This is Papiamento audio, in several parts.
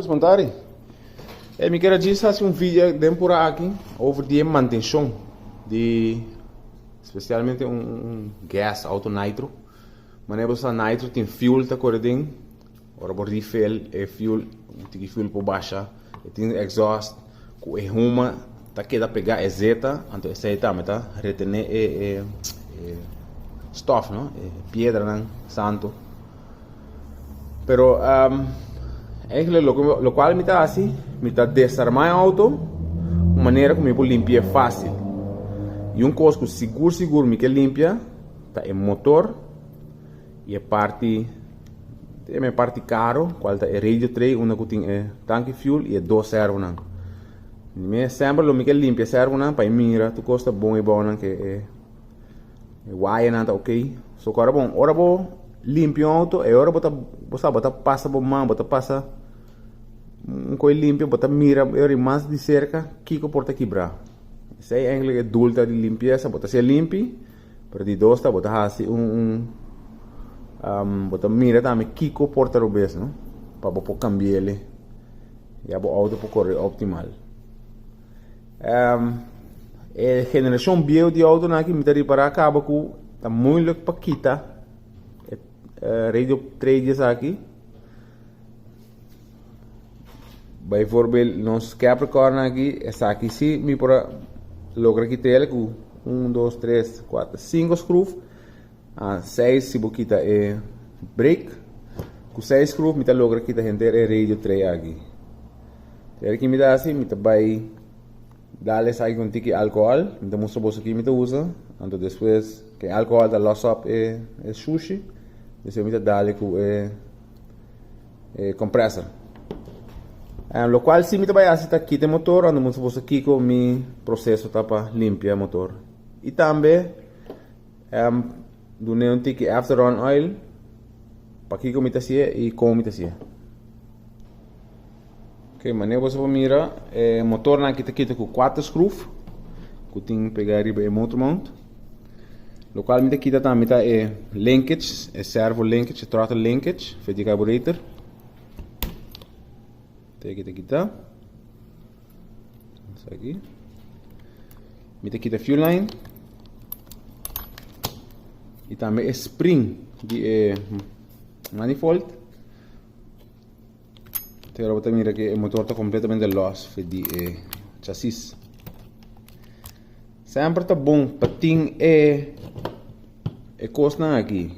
Spontari. E mi kier a djis hasi un video den pura aki over di e mantencion di specialmente un, un gas auto nitro. Manera bo sa nitro tin fuel ta kore den, ora bo refill e fuel, un tiki fuel por basha, e tin exhaust ku e huma ta keda pega e zeta, anto esei tambe ta retene e e e stof no, e piedranan santo. Pero eigenlijk lo locual mi ta haci, mi ta desarma e auto un manera cu mi por limpia facil. Y un cos cu sigur sigur mi ke limpia ta e motor y e parti e parti caro cual ta e radio tray unda cu tin e tanki fuel y e dos servonan. Mi semper lo mi ke limpia e servonan pa e mira tur cos ta bon y bounan ke e. E wayanan ta ok. So ku ora bon, ora bo limpia un auto, e ora bo ta, bo sa, bo ta pasa bo man, bo ta pasa un koi limpio, bo ta mira e ora mas di serka kiko por ta kibrá. Esei eigenlijk e doel ta di limpiesa, bo ta hasié limpi, pero di dos ta bo ta hasi un un bo ta mira tambe kiko por ta robes, no? Pa bo por kambi'el ya bo auto por kore optimal. E generashon bieu di outonan aki mi ta ripará kaba ku ta moeilijk pa kita e radio tray esaki. Bijvoorbeeld nos Capricorn aki esaki si mi por a logra kita el ku un, dos, tres, kuater, sinku skruf. Seis si bo kita e brake. Ku seis skruf mi ta logra kita henter e radio tray aki. Eri ki mi ta hasi, mi ta bai dal esaki ku un tiki alkohòl, mi ta mustra boso ki mi ta usa, anto despues ku e alkohòl ta los op e shushi, despues mi ta dal ku e kompresor. Lokual si mi ta bai hasi ta kita e motor, anto mustra boso kiko mi proseso ta pa limpia e motor. I tambe dun'e un tiki after run oil pa kiko mi ta hasié i kon mi ta hasié. Ok, manera boso por mira e motornan aki ta kita ku kuater skruf ku tin pega riba e motor mount. Lokual mi ta kita tambe ta e linkage, e servo linkage, e throttle linkage for di carburetor. Te aki ta kita. Esaki. Mi ta kita fuel line. I tambe e spring di e manifold. Te ora bo ta mira ke e motor ta kompletamente los for di e chasis. Semper ta bon pa tin e e kosnan aki.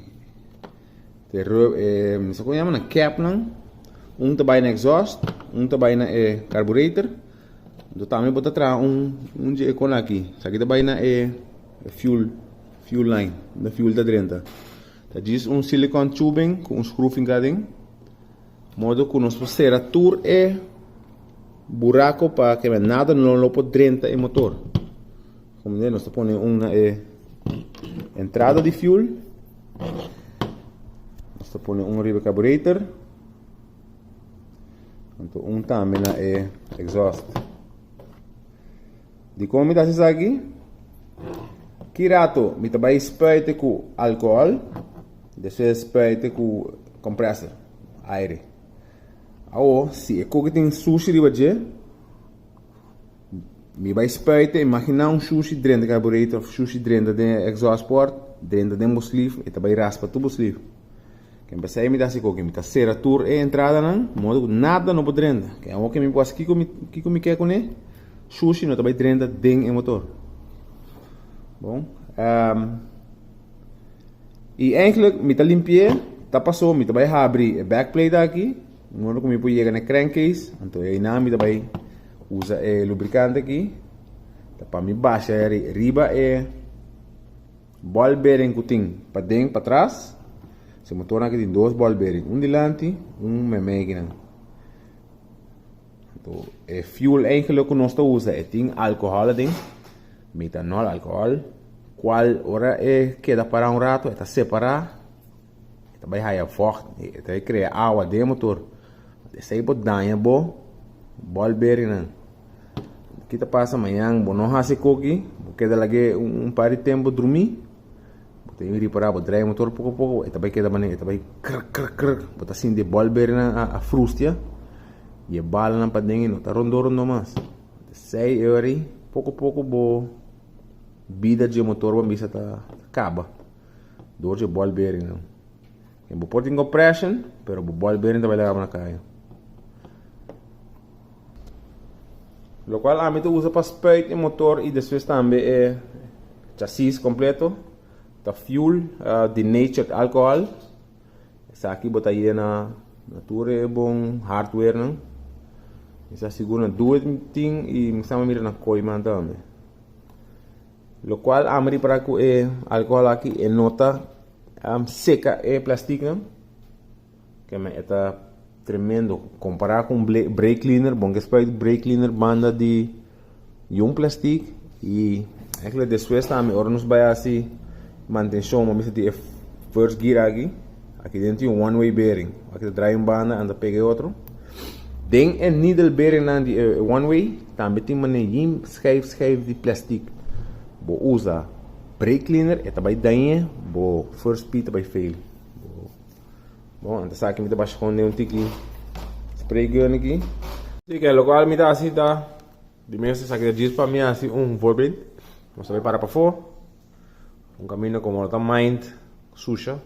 Te ru e no sa kon yama nan kèpnan. Un ta bai na exhaust, un ta bai na e carburetor. Anto tambe bo ta traha un un dje e kon aki. Esaki ta bai na e fuel fuel line, unda fuel ta drenta. Ta djis un silicon tubing ku un schroef hinká aden. Modo ku nos por sera tur e buraco pa ke nada no lo por drenta e motor. Como nos ta pone un na e entrada di fuel. Nos ta pone un riba e carburetor. Anto un tambe na e exhaust. Dikon mi ta hasi esaki? Ki rato mi ta bai spuite ku alkohòl, despues spuite ku kompresor, aire. Awo, si e koki tin sushi riba dje, mi bai spuite, imaginá un sushi drenta karburetor òf sushi drenta den e exhaust port, drenta den bo sleeve, e ta bai raspa tur bo sleeve. Ken p'esei mi ta hasi koki, mi ta sera tur e entradanan, modo ku nada no por drenta. Ken awor ke mi por hasi kiko mi kiko mi ke kuné, shushi no ta bai drenta den e motor. Bon, i eigenlijk mi ta limpi'é, ta pasó mi ta bai habri e backplate aki, modo ku mi por yega na e crankcase, anto einan mi ta bai usa e lubrikante aki, ta pa mi basha riba e. Ball bearing ku tin paden patras. Se motornan aki tin dos ball bearing, un dilanti, un meimei akinan. Anto e fuel eigenlijk ku nos ta usa e tin alkohòl aden, metanol alkohòl, kual ora e keda pará un rato e ta separá, e ta bai haya vògt, e ta bai krea awa den e motor. Esei por daña bo ball bearingnan. Ki ta pasa mañan bo no hasi koki, bo keda lag'é un par di tempu drumí, bo ta ripará bo drai motor poko poko e ta bai keda manera e ta bai krr krr krr, bo ta sinti e bòlberinan a frustia. I e balanan paden e no ta rondó rondó mas. Esei e ora ei poko poko bo bida dje motor bo a bisa ta kaba dor dje ball bearingnan. E bo por tin compression pero bo ball bearing ta bai laga bo na kaya. Lokual ami ta usa pa spuit e motor i despues tambe e chasis kompleto ta fuel denatured alcohol. Esaki bo ta yena na tur e bon hardware nan. Mi sa sigur na Duet tin y mi sa mira na Kooiman tambe. Locual ami ripara cu e alcohol aki e no ta seca e plastic nan. Keme e ta tremendo. Compara cu un brake cleaner, bon ke spuit brake cleaner banda di un plastic y eigenlijk despues tambe ora nos bay haci mantencion bo mester tin e first gear aki, aki den tin un one way bearing, aki ta draai un banda anta pega e otro. Den e needle bearing nan di e one way tambe tin manera yin schijf schijf di plastic. Bo usa brake cleaner e ta bay dañe bo first speed ta bay fail. Bon, antes aki mi ta basha con den un tiki spray gun aki. Así que locual mi ta haci ta, di mes esaki ta djis pa mi haci un voorbeeld. Nos ta bay para pafó, un camino como no ta mind susha.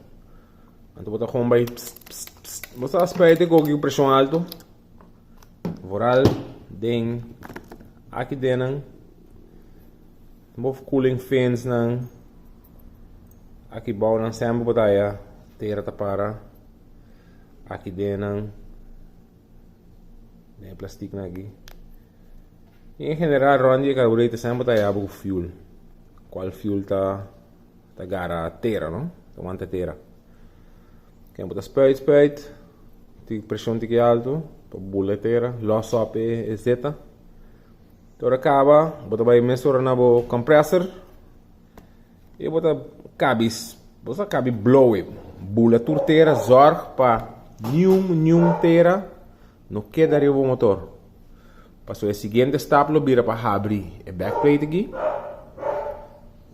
Anto bo ta gewoon bay pss pss pss. Bo ta spuit cu oki presion alto. Vooral den aki dennan. Bo cooling fins nan. Aki bou nan semper bo ta haya tera ta para aki den nan den e plastic nan aki y en general rond di e carburetor semper ta haya bo ku fuel cual fuel ta ta gara tera no ta wanta tera ken bo ta spuit spuit tin presion tiki alto pa bula e tera los op e zeta te ora caba bo ta bay mesora na bo compressor. E bo ta kabi, bo sa kabi blow e, bula tur tera, zorg pa niun niun tera no keda riba bo motor. Pasobra e siguiente stap lo bira pa habri e back plate aki.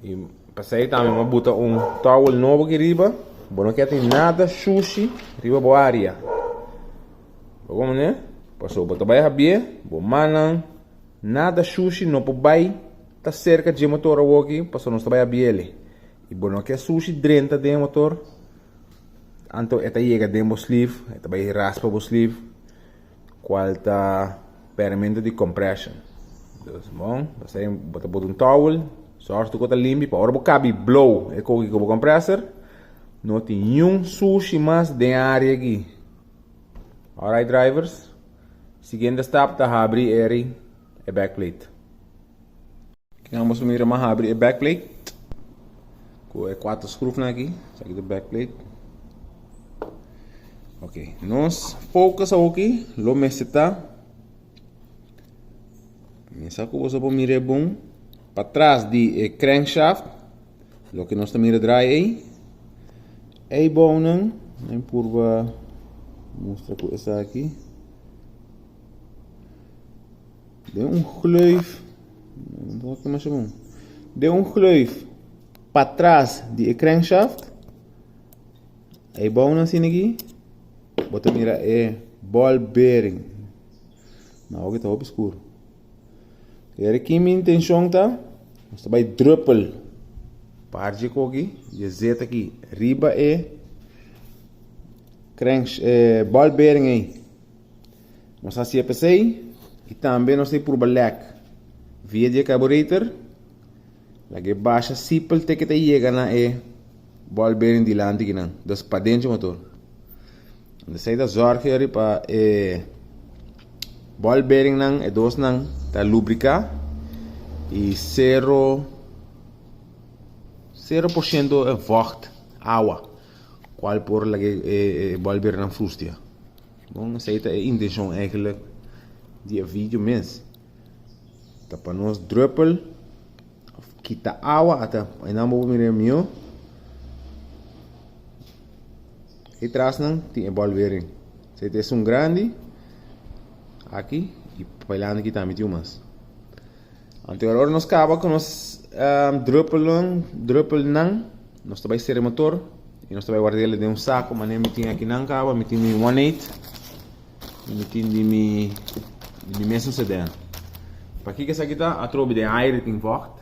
I pasei tambe bo a buta un towel nobo aki riba, bo no kier tin nada shushi riba bo area. Bo komprende? Pasobra bo ta bai habié, bo mannan nada shushi no por bai. Ta serka dje motor awoki pasobra nos ta bai a biele y bo no ke sushi drenta den e motor anto e ta yega den bo sleeve e ta bai raspa bo sleeve cual ta perdimento di compression dus bon esei bo ta bota un towel zorg tur ku ta limpi pa ora bo kabi blow e koki ku bo compressor no tin niun sushi mas den e area aki alright drivers siguiente stap ta habri eri e backplate. Kinan boso mira m'a habri e backplate ku e kuater schroefnan aki. Esaki ta backplate. Ok, nos focus awoki lo mester ta mi sa ku boso por mira e bon patras di e crankshaft loke nos ta mira draai ei ei bounan mi purba mustra ku esaki. Den un gleuf, den un gleuf patras di e crankshaft, ei bou nan asina aki, bo ta mira e ball bearing. Na oki ta hopi skur. Eri ki mi intencion ta, nos ta bai druppel par dje koki, dje zeta aki riba e crank, e ball bearing ei. Nos a hacié p'esey y tambe nos ta purba lek via di e carburetor laga e basha sipel te ke ta yega na e ball bearing dilanti kinan, dus paden dje motor. Esey ta zorg yori pa e ball bearing nan, e dos nan ta lubrica y cero, cero por ciento e vocht, awa, cual por laga e ball bearing nan frustia. Bon, esei ta e intencion eigenlijk di e video mes. Ta pa nos druppel of kita awa ata einan bo por mira mihó. E trasnan tin e ball bearing. Esei ta esun grandi aki y pailanti aki tambe tin un mas. Anto ora nos kaba ku nos druppelnan, druppelnan, nos ta bai sera e motor y nos ta bai ward'el den un sako manera mi tin akinan kaba, mi tin mi one eight. I mi tin di mi di mi mesun sedan. Pakiko esaki ta? Atrobe den aire tin vocht.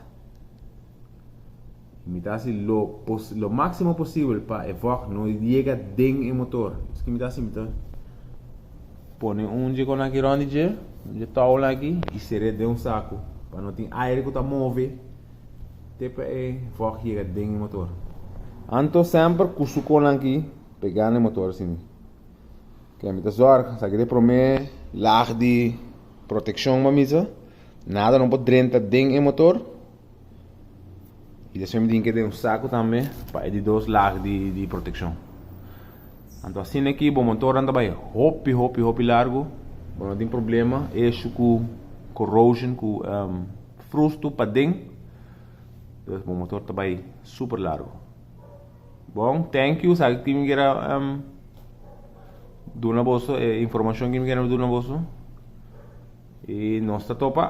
I mi ta hasi lo pos lo máximo posibel pa e vocht no yega den e motor. Esaki mi ta hasi, mi ta pone un dje kon aki rond di dje, un dje towel aki i ser'é den un saku pa no tin aire ku ta move te pa e vocht yega den e motor. Anto semper ku su kon aki pegá na e motor asina. Ke mi ta zorg, esaki ta e prome laag di protekshon pa misa. Nada no por drenta den e motor. I despues mi tin ke den un saku tambe pa e di dos laag di protekshon. Anto asina aki bo motornan ta bai hopi hopi hopi largu. Bo no tin problema eshu ku corrosion ku frustu paden. Dus bo motor ta bai super largu. Bon, thank you. Sa ki mi kier duna boso e informacion ki mi kier duna boso. Y nos ta topa.